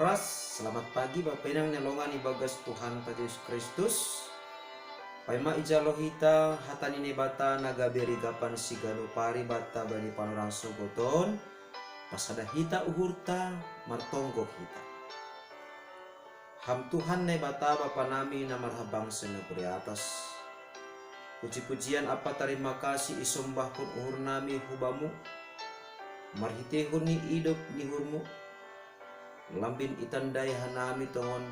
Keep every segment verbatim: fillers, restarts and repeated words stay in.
Ras, selamat pagi Bapa inang ni longan ibagas Tuhanta Jesus Kristus. Paima ijalo hita hata ni Naibata na gabe rigapan siganu pari banta bani panorang sogoton, pasada hita uhurta, martonggo hita. Ham Tuhan Naibata Bapa nami na marhabang seneguri atas. Puji-pujian apa tarima kasih isombahkon uhur nami hubamu, marhitehon ni idop ni uhurmu, lambin itandai hanami tongon,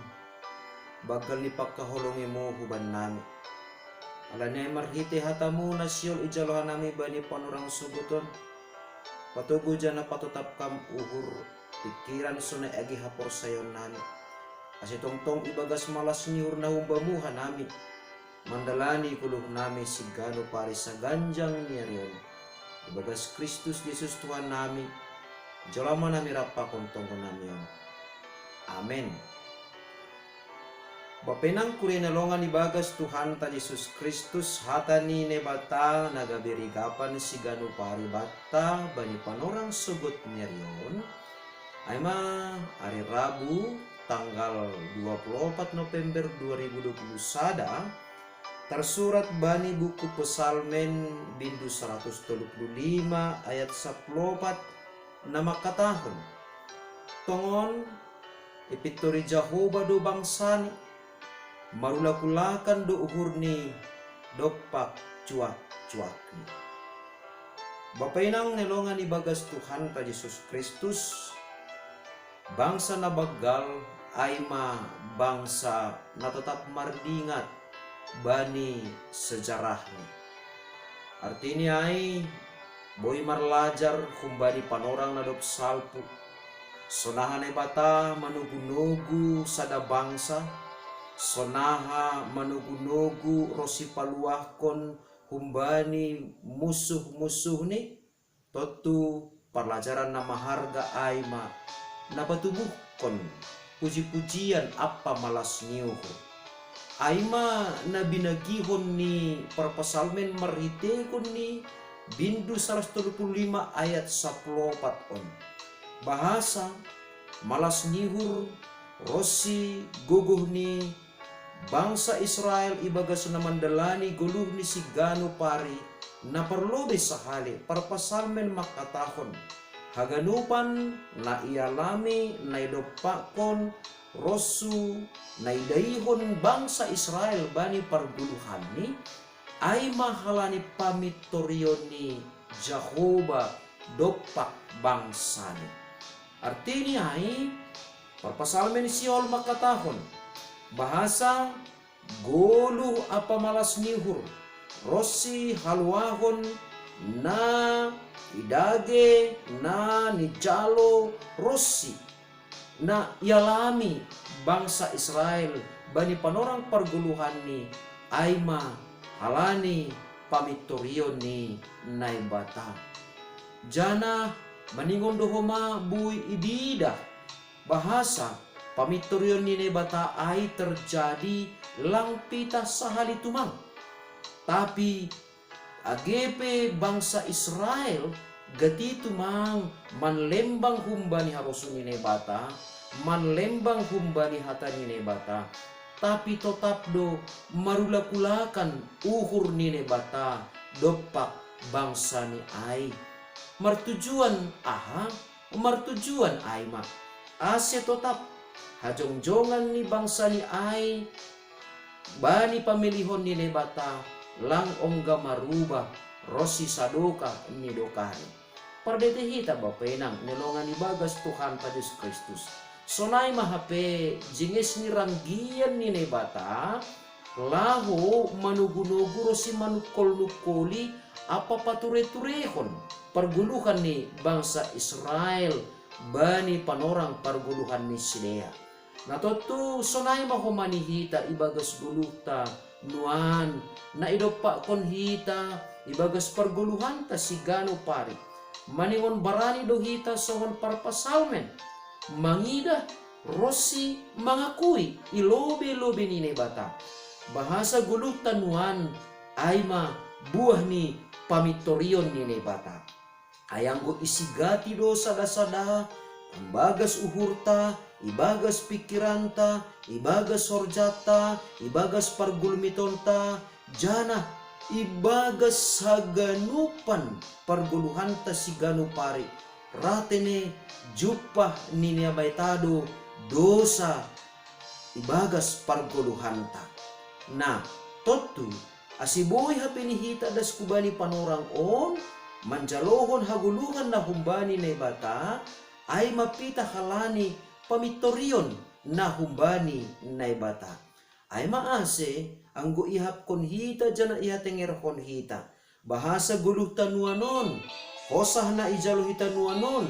banggal ni pangkaholongimu huban nami. Alani ai marhite hatamu na siol ijalo hanami bani panorang sogoton, patogu jana patotap kam uhur, pikiran sonai agi haporsayon nami. Ase tongtong ibagas malas ni uhur na humbamu hanami, mandalani goluh nami siganu pari saganjang ni ari on. Ibagas Kristus Jesus Tuhan nami, jolama nami rap pakon tonggo nami on. Amen. Bapa inang kuria na longan ibagas Tuhanta Jesus Kristus, hata ni Naibata na gabe rigapan siganu pari banta bani panorang sogot ni ari on. Ai ma ari Rabu tanggal dua puluh opat November dua ribu dua puluh sada, tarsurat bani buku Pesalmen bindu saratus tolu puluh lima ayat sapuluh opat na mangkatahon, tongon ipintori Jahowa do bangsani, marulak-ulakan do uhurni dompak juak-juakni. Bapa inang ni longan ibagas Tuhanta Jesus Kristus, bangsa na banggal ai ma bangsa na totap mardingat bani sejarahni. Artini ai, boi marlajar humbani panorang na dob salpu, sonaha Naibata manogu-nogu sada bangsa, sonaha manogu-nogu ronsi paluahkon humbani munsuh-munsuhni. Tontu parlajaran na maharga ai ma na patubuhkon puji-pujian ampa malas ni uhur. Ai ma na binagihon ni parpasalmen marhitehon ni bindu saratus tolu puluh lima ayat sapuluh opat on. Bahasa malas ni uhur ronsi gogoh ni bangsa Israel ibagas na mandalani goluhni siganu pari na parlobei sahali, parpasalmen mangkatahon, haganupan na ialami na idompakkon ronsi na idaihon bangsa Israel bani pargoluhanni, ai ma halani pamintorion ni Jahowa dompak bangsani. Artini ai, parpasalmen siol mangkatahon, bahasa goluh ampa malas ni uhur ronsi haluahon na idage, na nijalo ronsi na ialami bangsa Israel bani panorang pargoluhanni, ai ma halani pamintorion ni Naibata. Janah maningon do homa boi ididah bahasa pamintorion ni Naibata ai terjadi lang pitah sahali tumang. Tapi age pe bangsa Israel gati tumang manlembang humbani harosuh ni Naibata, manlembang humbani hata ni Naibata, tapi totap do marulak-ulakan uhur ni Naibata dompak bangsani ai. Martujuan aha? Martujuan ai ma ase totap hajongjongan ni bangsani ai bani pamilihon ni Naibata lang ongga marubah ronsi sadokah ni dokahni. Pardete hita Bapa inang ni longan ibagas Tuhanta Jesus Kristus. Sonai ma hape jinges ni ranggian ni Naibata laho manogu-nogu ronsi manungkol-nungkoli ampa pature-turehon pargoluhan ni bangsa Israel bani panorang pargoluhan ni sidea. Na tontu sonai ma homa ni hita ibagas goluhta nuan na idompakkon hita ibagas pargoluhanta siganu pari. Maningon barani do hita songon parpasalmen, mangidah ronsi mangakui i lobei-lobei ni Naibata. Bahasa goluhta nuan ai ma buah ni pamintorion ni Naibata. Ai anggo isigati do sada-sada, ibagas uhurta, ibagas pikiranta, ibagas horjanta, ibagas pargulmitonta, janah ibagas haganupan pargoluhanta siganup ari, ra tene jumpah ni nabaitado dosa ibagas pargoluhanta. Na, tontu, ase boi hape ni hita das hubani panorang on, manjalohon hagoluhan na humbani Naibata, ai ma pitah halani pamintorion na humbani Naibata. Ai ma ase, anggo iahapkon hita janah ihatengerhon hita, bahasa goluhta nuan on, hosah na ijalo hita nuan on,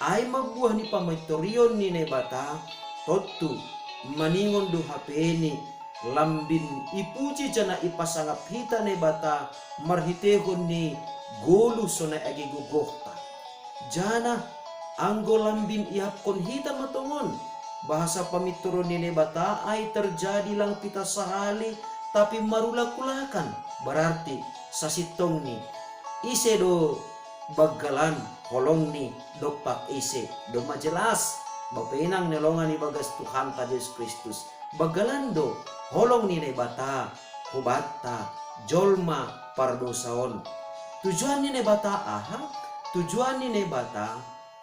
ai ma buah ni pamintorion ni Naibata, tontu, maningon do hapeni, lambin ipuji janah ipasangap hita Naibata marhiteihon ni goluh sonai age gogohta. Janah anggo lambin iahapkon hita ma tongon, bahasa pamintorion ni Naibata ai terjadi lang pitah sahali, tapi marulak-ulakan, berarti sasintongni. Ise do banggalan holongni dompak ise, domma jelas, bapa inang na hinaholongan ibagas Tuhanta Jesus Kristus. Banggalan do holong ni Naibata hubanta jolma pardosa on. Tujuan ni Naibata aha? Tujuan ni Naibata,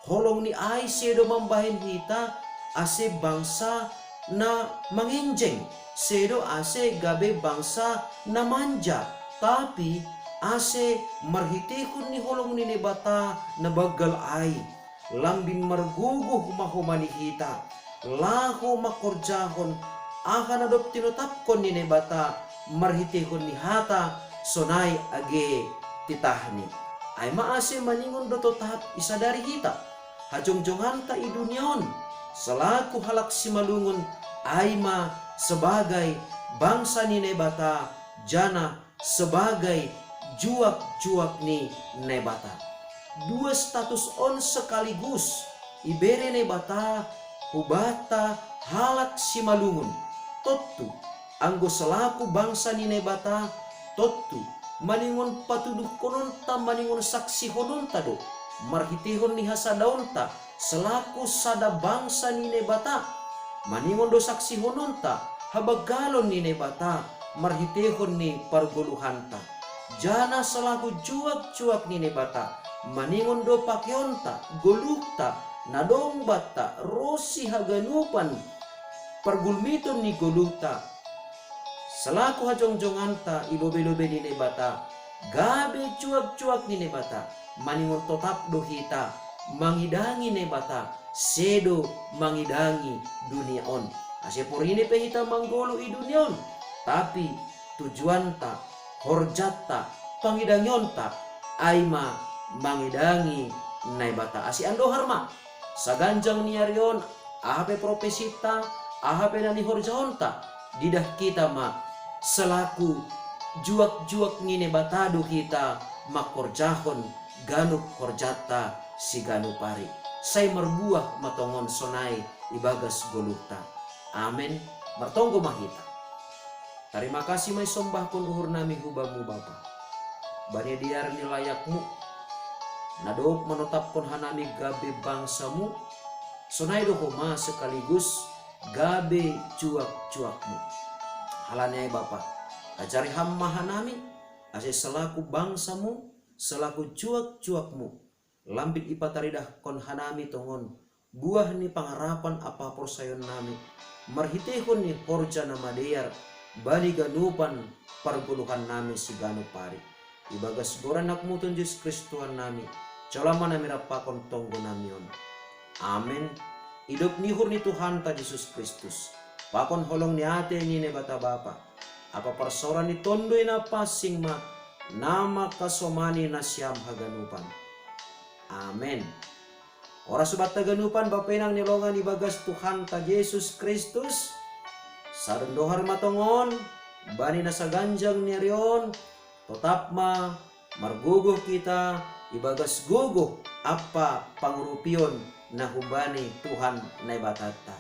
holongni ai sedo mambahen hita ase bangsa na mangenjeng, sedo ase gabe bangsa na manja, tapi ase marhiteihon ni holong ni Naibata na banggal ai, lambin margogoh ma homa ni hita, laho mangkorjahon aha na dob tinotapkon ni Naibata marhiteihon ni hata sonai age titahni. Ai ma ase maningon do totap isadari hita hajongjonganta i dunia on, selaku halak simalungun, ai ma sebagai bangsa ni Naibata, janah sebagai juak-juak ni Naibata. Dua status on sekaligus ibere Naibata hubanta halak simalungun. Tontu, anggo selaku bangsa ni Naibata, tontu, maningon patuduhkononta, maningon saksihononta do, marhiteihon ni hasadaonta, selaku sada bangsa ni Naibata, maningon do saksihononta habanggalon ni Naibata marhiteihon ni pargoluhanta. Janah selaku juak-juak ni Naibata, maningon do pakeonta, goluhta, na dong banta, ronsi haganupan pargulmiton ni goluhta, selaku hajongjonganta i lobei-lobei ni Naibata, gabe juak-juak ni Naibata, maningon totap do hita mangidangi Naibata, sedo mangidangi dunia on. Ase porine pe hita manggoluh i dunia on, tapi tujuanta, horjanta, pangidangionta, ai ma mangidangi Naibata. Ase andohar ma, saganjang ni ari on, aha pe profesinta, aha pe na nihorjahonta, didah hita ma selaku juak-juak ni Naibata do hita mangkorjahon ganup horjanta siganup ari. Sai marbuah ma tongon sonai ibagas goluhta. Amen. Martonggo ma hita. Tarima kasih ma isombahkon uhurnami hu Bamu Bapa, bani dear ni layakMu, na dob manotapkon hanami gabe bangsaMu, sonai do homa sekaligus gabe juak-juakMu. Halani ai Bapa, ajari Ham ma hanami, ase selaku bangsaMu, selaku juak-juakMu, lambin ipataridahkon hanami tongon buah ni pangarapan ampa haporsayaonnami, marhiteihon ni horja na madear bani ganupan pargoluhannami siganup ari. Ibagas goran AnakMu Tuhan Jesus Kristus Tuhannami, jalo ma hanami rap pakon tonggonami on. Amen. Idop ni uhur ni Tuhanta Jesus Kristus, pakon holong ni atei ni Naibata Bapa, ampa parsaoran ni Tonduy Napansing ma na mangkasomani nasiam haganupan. Amen. Horas hubanta haganupan, bapa inang na hinaholongan ibagas Tuhanta Jesus Kristus, sadondohar ma tongon, bani na saganjang ni ari on, totap ma margogoh hita ibagas gogoh ampa pangurupion na humbani Tuhan Naibatanta.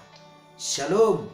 Shalom.